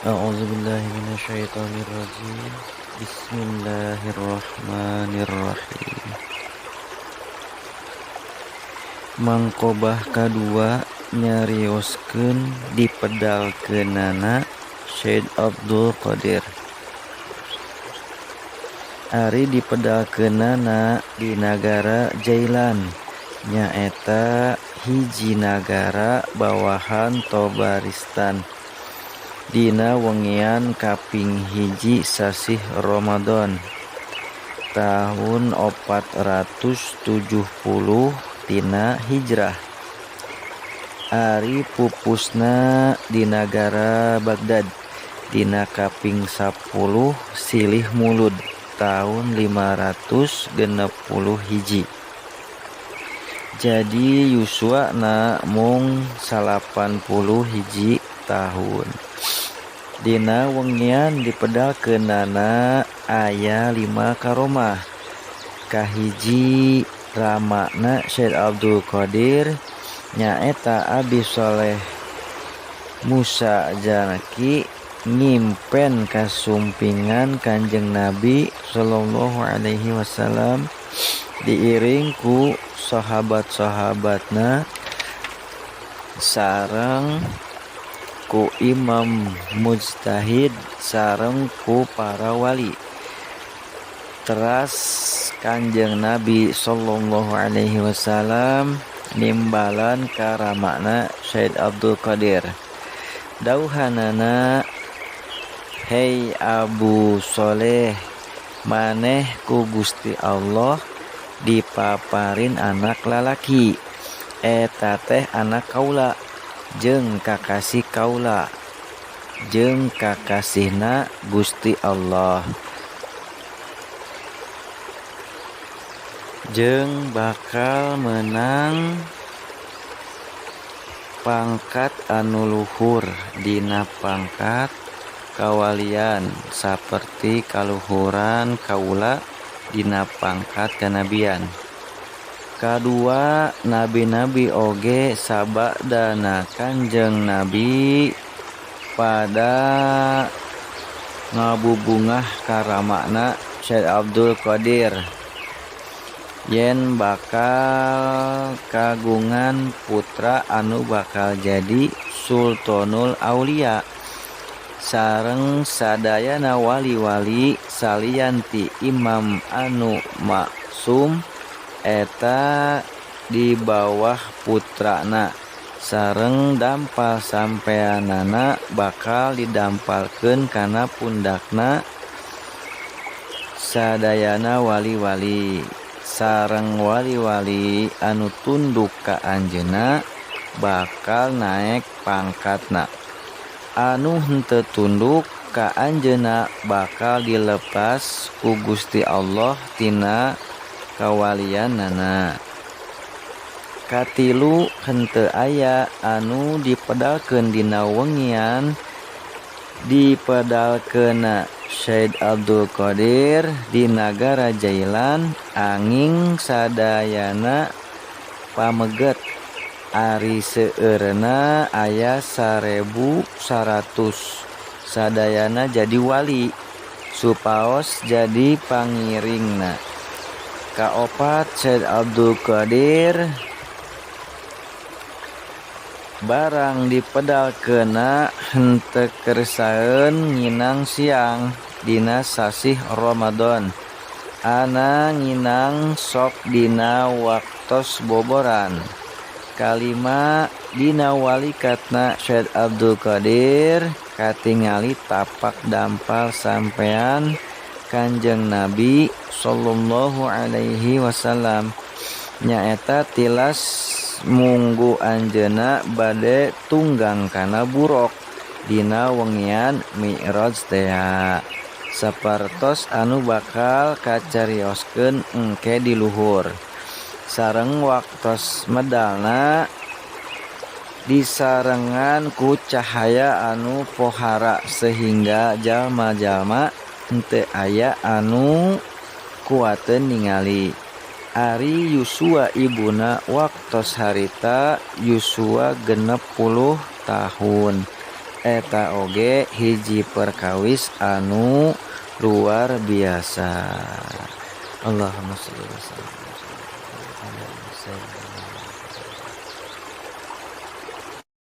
A'udzubillahi minasyaitonirrajim. Bismillahirrahmanirrahim. Mangqobah kadua nyarioskeun dipedalkeunana Syekh Abdul Qadir. Ari dipedalkeunana di nagara Jailan, nyaeta hiji nagara bawahan Tobaristan, dina wengian kaping 1 sasih Ramadan tahun 470 tina Hijrah. Ari pupusna di nagara Baghdad dina kaping 10 Silih Mulud tahun 561. Jadi yuswana mung 91 tahun. Dina wengian dipedalkeunana aya 5 karomah. Kahiji, ramana Syekh Abdul Qadir nyaeta Abi Sholeh Musa Jarki ngimpen kasumpingan Kanjeng Nabi Shallallahu Alaihi Wasallam diiring ku sahabat-sahabatna sareng ku imam mujtahid sareng ku para wali. Teras Kanjeng Nabi Shallallahu Alaihi Wasallam nimbalan ka ramana Syekh Abdul Qadir, dawuhanana, "Hei Abu Sholeh, maneh ku Gusti Allah dipaparin anak lalaki. Eta teh anak kaula jeung kakasih kaula jeung kakasihna Gusti Allah, jeung bakal meunang pangkat anu luhur dina pangkat kawalian saperti kaluhuran kaula dina pangkat kanabian. Kadua, nabi-nabi oge sabadana Kanjeng Nabi pada ngabubungah ka ramana Syekh Abdul Qadir yen bakal kagungan putra anu bakal jadi Sultanul Aulia sareng sadayana wali-wali salian ti imam anu maksum eta di bawah putrana, sareng dampal sampeanana bakal didampalkeun kana pundakna sadayana wali-wali, sareng wali-wali anu tunduk ka anjeunna bakal naek pangkatna, anu henteu tunduk ka anjeunna bakal dilepas ku Gusti Allah tina kawalianana. Katilu, henteu aya anu dipedalkeun dina wengian dipedalkeunna Syekh Abdul Qadir di nagara Jailan anging sadayana pameget. Ari seueurna aya 1100, sadayana jadi wali supaos jadi pangiringna. Kaopat, Syekh Abdul Qadir barang dipedalkeunna henteu kersaeun nginang siang dina sasih Ramadan, ana nginang sok dina waktos boboran. Kalima, dina walikatna Syekh Abdul Qadir katingali tapak dampal sampean Kanjeng Nabi Shallallahu Alaihi Wasallam, nyaeta tilas munggu anjeunna bade tunggang kana buraq dina wengian Mi'raj tea, sapertos anu bakal kacarioskeun engke di luhur, sareng waktos medalna disarengan ku cahaya anu pohara sehingga jalma-jalma henteu aya anu kuateun ningali. Ari yuswa ibuna waktos harita yuswa 60 tahun. Eta oge hiji perkawis anu luar biasa. Allahumma sholli wa sallim.